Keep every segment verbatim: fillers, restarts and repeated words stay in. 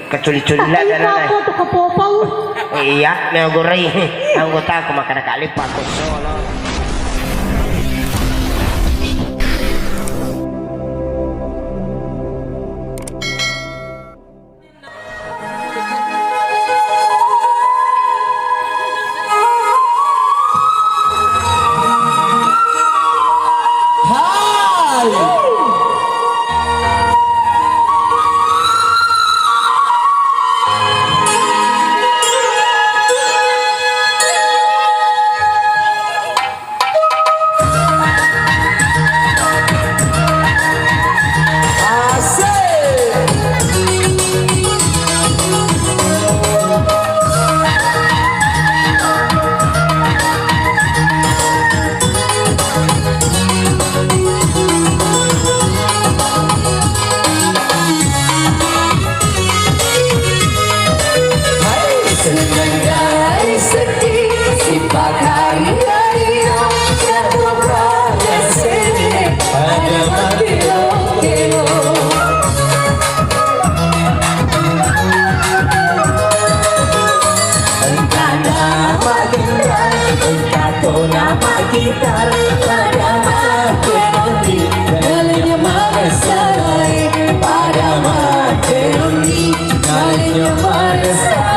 Keculi-culi lah. Tapi darah aku tuh kepopong. Iya, nggoreng. Anggota aku makan kali pakai solo. Senang dari sedih, sipakari dari yang jatuh pada sini, ada mati lo. Engka nama gendang, engka to nama gitar, pada makkero ni, nalenya manessai, pada makkero ni, nalenya manessai.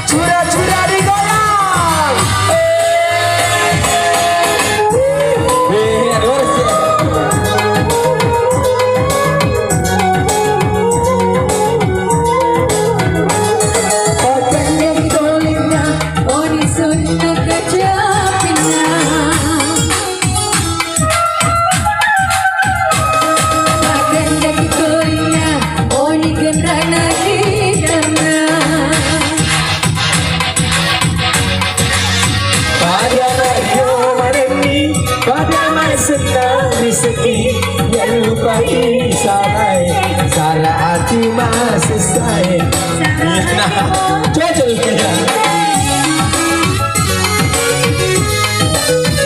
Cura-cura digoyang. Eh. Eh, aduh, harus ya. Pakai yang tolina, oni sunna kacapina. Makkeda ki tolina, oni genrana kidanna. Pada mario marenni, pada masenna riseki, yang lupai sarai, sara ati masesai. Nah, cocok ya.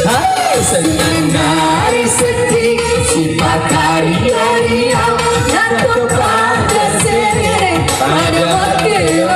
Hai, senang dari sedih, sipakari-ari, yang tetap pada sini, pada waktu.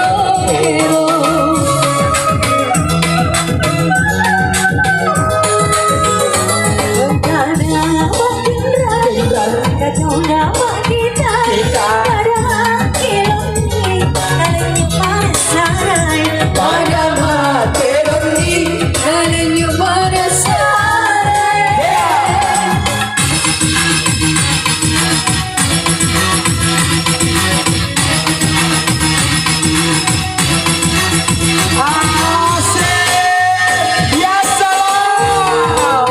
Asik. Ya salam.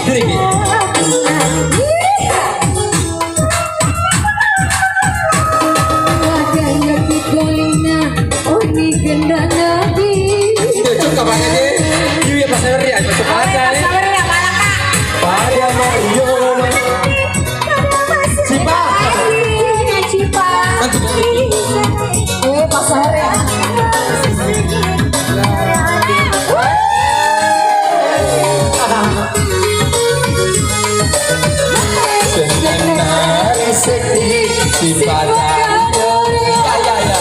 Sini, Ki. Cocok apa aja? Iya, pas saya cocok aja nih. Pada Mario. Cipa. Cipa. Kan Cipa. Eh, pas saya. Senang dari sedih, sifat. Ya, ya, ya.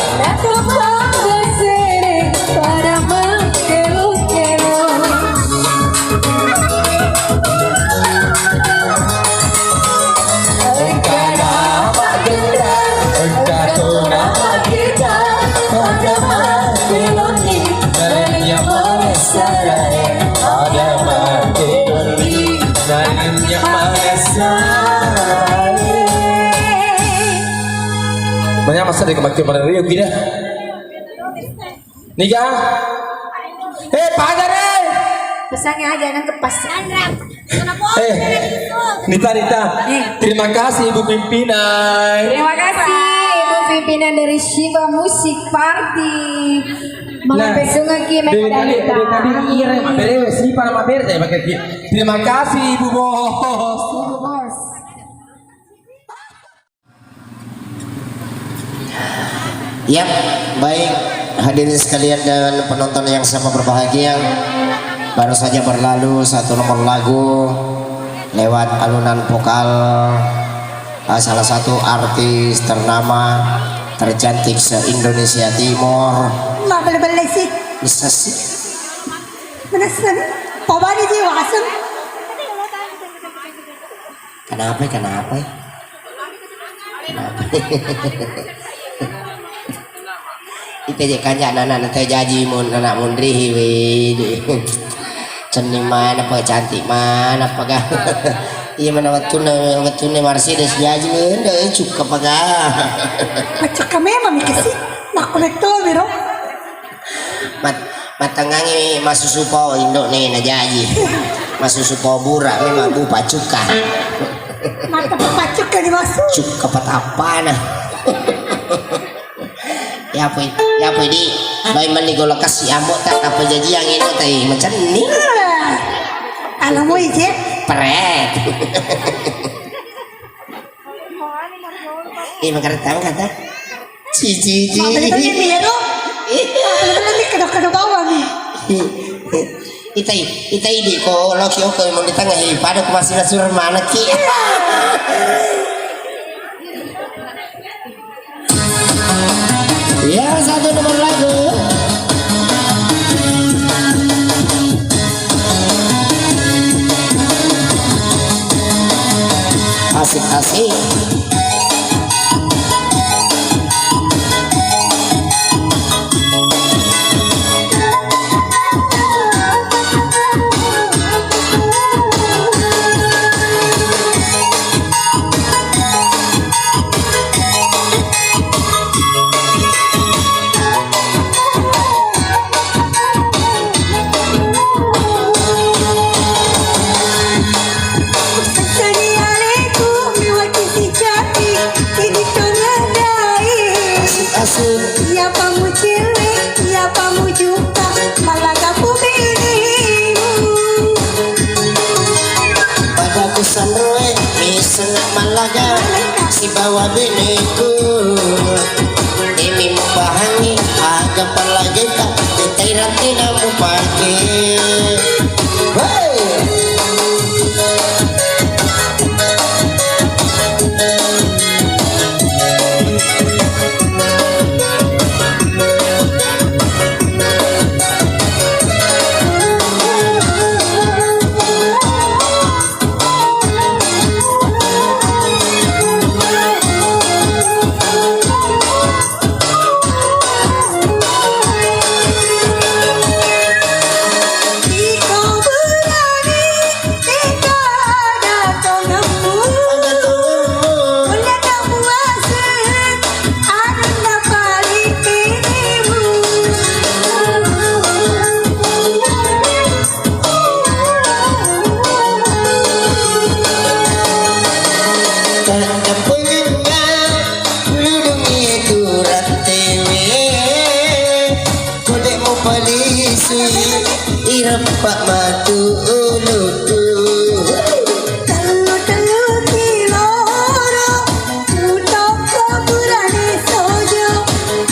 Engka nama gendang, engka tona kita, pada mati loni, nanya mana sarai, pada mati loni, nanya mana sarai. Banyak masa di kematian pada Rio gini. Niga? Eh, Pak Hajar, eh! Pesannya aja, nangkep pas. Eh, Nita, Nita. Eh. Terima kasih, Ibu Pimpinan. Terima kasih, Ibu Pimpinan dari Shiva Music Party. Nah, mangapesungaki, dari tadi, Nita. Dari tadi, iya, Rek, mabbere, Shiva, mabbere, saya pakai dia. Terima kasih, Ibu Bos. Ibu Bos. Ya, baik, hadirin sekalian dan penonton yang sama berbahagia, baru saja berlalu satu nomor lagu lewat alunan vokal, ah, salah satu artis ternama, tercantik se-Indonesia Timur. Mabelle-belle sih. Bisa sih. Menessen. Pobani ji waseng. Kenapa, kenapa? Kenapa? Ita je kanja anak-anak nanti jaji mun anak munrihi we. Cenning mana pa, cantik mana pa ga. Iya mana, wettunna, wettunna Mercedes jaji we, nda cukka pa ga. Cukka memang mikir sih. Makku betul biro. Mat-, mattengngangi masusu po indo' ne najaji. Masusu po bura' memang bu pacukka. Mata pacukka di masu. Cukka patappana. Yapoi, yapoi di, bai melli gola kassi ambo' ta, apa jajiang ino tai macenni. Alamoi je. Pret. Eh, makareta, makareta. Cici, cici. Apa itu yang biru? Apa itu yang kado-kado bawang? Itai, itai di ko loki oko mau di tengah, eh, pada ku masih nasur mana ki? Ya, satu nomor lagu. Asik, asik. Asik, asik. Iya pamu cewek, iya pamu juta, malah kapu binimu. Pada kusanroe, miseng mallaga sibawa beneku. Imi mupahangi aga pallageta, tetai rante namupake. Hei! Taddampengengna ulungi tu rattewe, kode mupalisui ireppa matu uluku. Tellu-tellu kiloro, utokko burane sojo,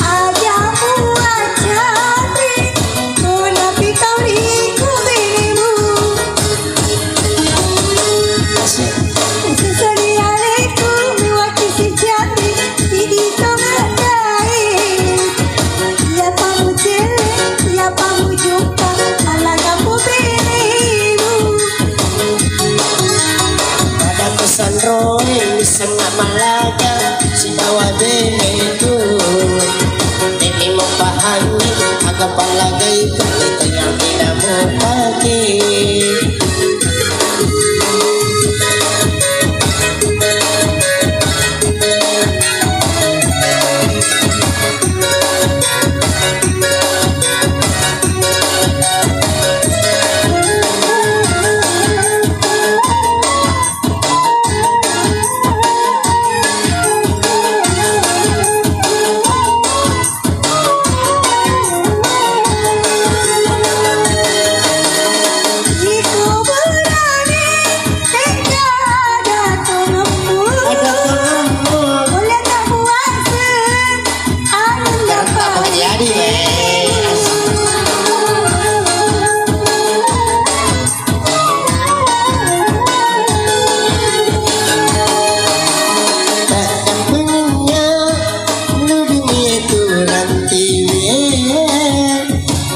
aja muaccari, konapi tau ri kubinemu. Sesali aleku, mewaki sejati, idi tomatai. Iya pamu cewek, iya pamu jumpa, mallaga pu benemu. Pada kusanroe, misenna mallaga sibawa beneku. Demi mupahangi aga pallagai, kami tayang tidak mupake.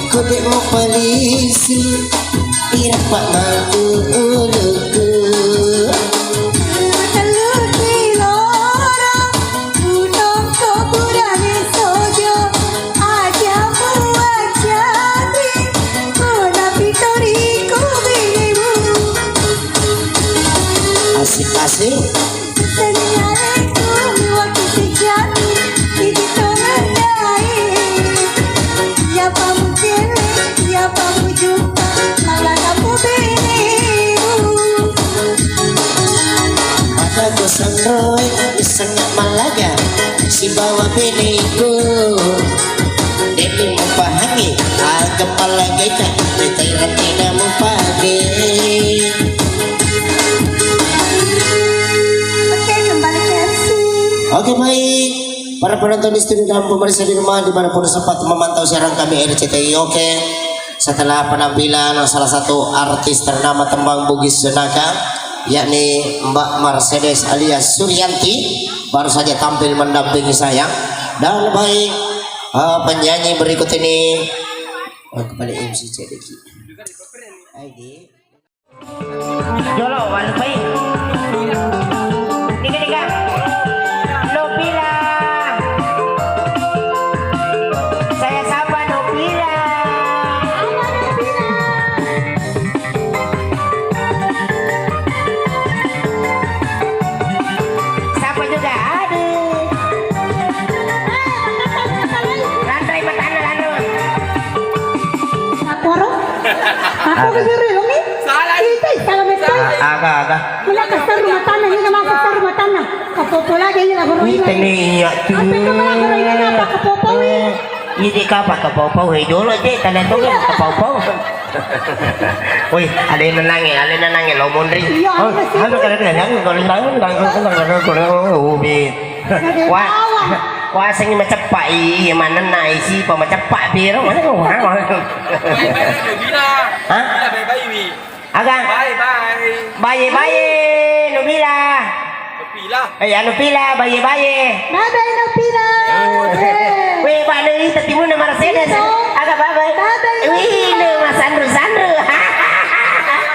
Kode mupalisi irpa mangku uluku. Tellu kiloro, utongko burane sojo, aja muajabi, kona pitoriku binimu. Asik-asik. Assalamualaikum, waki sejati, idi tongenai. Iya pamu kele, iya pamu jumpa, malah kamu binimu. Pada ku sanroi, senga malaga, sibawa biniku. Demi mupahangi, aga palagaika, mitai ratina mupage. Oke, kembali ke M C. Oke, baik. Para penonton di studio dan pemirsa di rumah, dimanapun sempat memantau siaran kami R C T I, oke. Setelah penampilan salah satu artis ternama tembang Bugis Senaka, yakni Mbak Mercedes alias Suryanti, baru saja tampil mendampingi saya. Dan baik, eh, penyanyi berikut ini, oh, kembali M C C D Q. Hai, Di. Jolo, walupai. Nika, nika. Nobila. Saya sapa Nobila. Sapa juga? Aduh. Rantai matana lanu. Sapporo? Aku ke diri lo mi? Salah. Itu salah betul. Aga, aga. Mula kasar rumah tanah, ini masa kasar rumah tanah. Kapopo lagi ini lagu ini. Ini iya tuh. Apa itu malah kalau ini apa kapopo? Ini kapa kapopo? Hei dulu je, tanda tunggu kapopo. Woi, ada yang nenangi, ada yang nenangi lo mondri. Iya, oh, apa sih? Ada kada kada yang kalau yang kalau kalau kalau ubi. Wah, wah sengi maceppa iya manenna isi pa maceppa biro mana kau wah. Hah? Aga? Bye bye. Baye baye Nobila. Nobila. Eh, anu pila baye baye. Bye bye Nobila. Weh, bane ita timunna Mercedes. Aga bye bye. Bye bye. Wih, ne masanru sanru.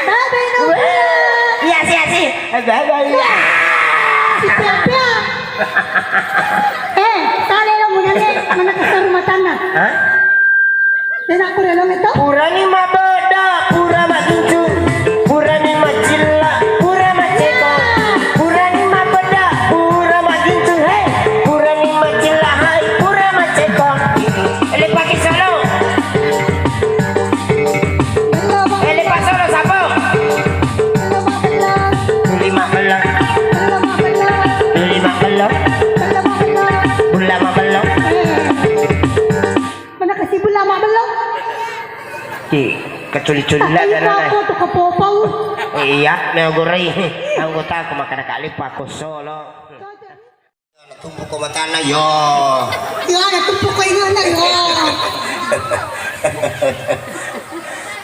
Bye bye Nobila. Iya sih iya sih. Bye bye. Siap siap. Eh, sale lo munane mana kasar rumah tanah. Hah? Enak pura lo ngeto? Purani mabeda, pura magincu, purani macilla, pura maceko, purani mabeda, pura magincu, hei, purani macilla, hai, pura maceko. Ele pake solo. Ele pa solo sapo. Tuli mabella. Tuli mabella. Bulla mabella. Mana kasih bulla mabella? Ki, keculi-culi lah. Tapi darah apa tuh kepopau? Iya, me goreng. Anggota aku makan kali paku solo. Tumpu ko matana yo. Yo ada tumpu ko ini anak yo.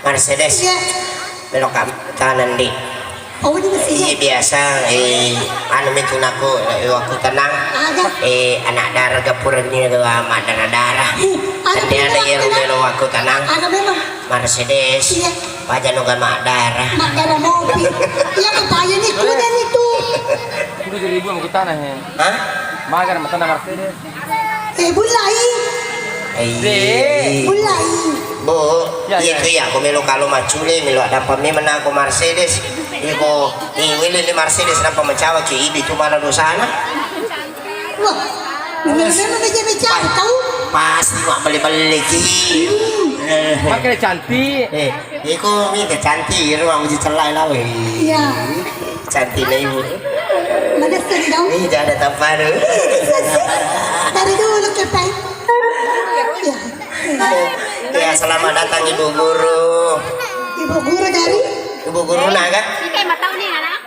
Mercedes. Iya. Belok kanan di. Oh, ini masih. Iya biasa, eh, anu mentu naku, eh, waktu tenang. Ada. Eh, anak dara gapura ni ga madara-dara. Ada. Ada ya rumelo waktu tenang. Ada memang. Mercedes. Iya. Paja no ga madara. Madara mobil. Iya, kepala ni kuda ni tu. Kudu jadi ibu mau kita nih. Hah? Magar matana Mercedes. Eh, bullai. Eh. Bullai. Bo, iya, iya, iya. Aku melo kalau macule, melo ada apa memang aku Mercedes. Iko, eh, wele le Mercedes napa mencawa ke ibi tu mana dosana? Wah, memang meja-meja tahu. Pasti mak beli-beli ki. Pakai cantik. Eh, iko mi ke cantik, iro mau dicellai lawe. Iya. Cantik lah ibu. Mana sedih dong? Ini jangan ada tampar. Dari dulu ke pai. Ya. Ya, selamat datang Ibu Guru. Ibu Guru dari? Ibu Guru naga? Kita yang tahu nih anak.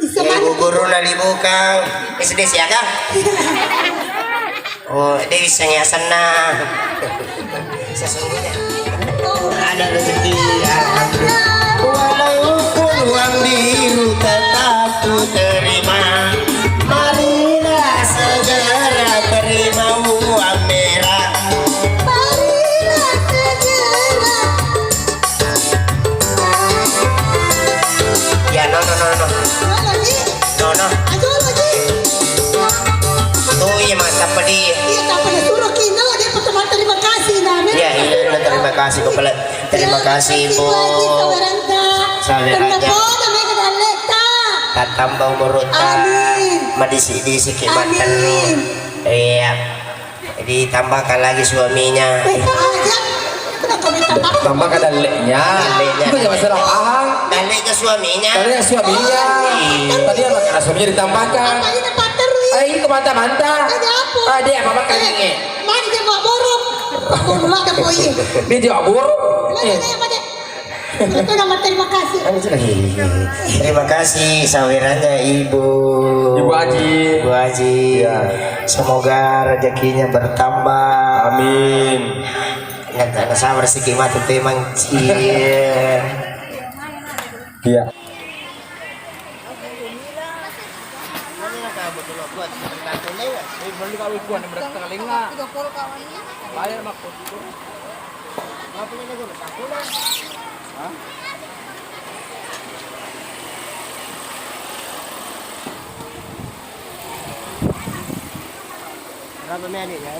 Ibu Guru dari bukan S D siaga? Oh, de' wissengngi asenna. Sesungguhnya ada rezeki, alhamdulillah. Walaupun uang biru tetap ku terima. Marilah segera terima uang merah. Marilah segera. Ya, no, no, no, no. Mana, Ji? No, no. Ayo, Ji. Tuh, iya, mantap, pedih. Iya, tak pernah suruh kino, dia pertama terima kasih, nah, men. Iya, iya, iya, terima kasih, Bapak. Terima kasih, Bu. Saweranta. Saweranta. Tenang, Bu, namanya ke dalam leta. Tatamba umurutta. Amin. Madisi-disi ki. Amin. Matteru. Iya. Ditambahkan lagi suaminya. Eh, aja. Kenapa minta maaf? Tambah ke daleknya. Daleknya. Itu jangan salah paham. Daleknya suaminya. Daleknya suaminya. Iya. Tadi apa kata suaminya ditambahkan? Apa ini pater nih? Eh, ini kemanta-manta. Ada apa? Ah, dia apa makan ini? Mana dia bawa borong? Borong ada boy. Dia jawab borong. Mana dia, mana? Itu nama terima kasih. Terima kasih saweranya Ibu. Ibu Haji. Ibu Haji. Iya. Semoga rezekinya bertambah. Amin. Nggak, nggak sabar sih, mati temang. Iya. Iya. Berapa menit ya?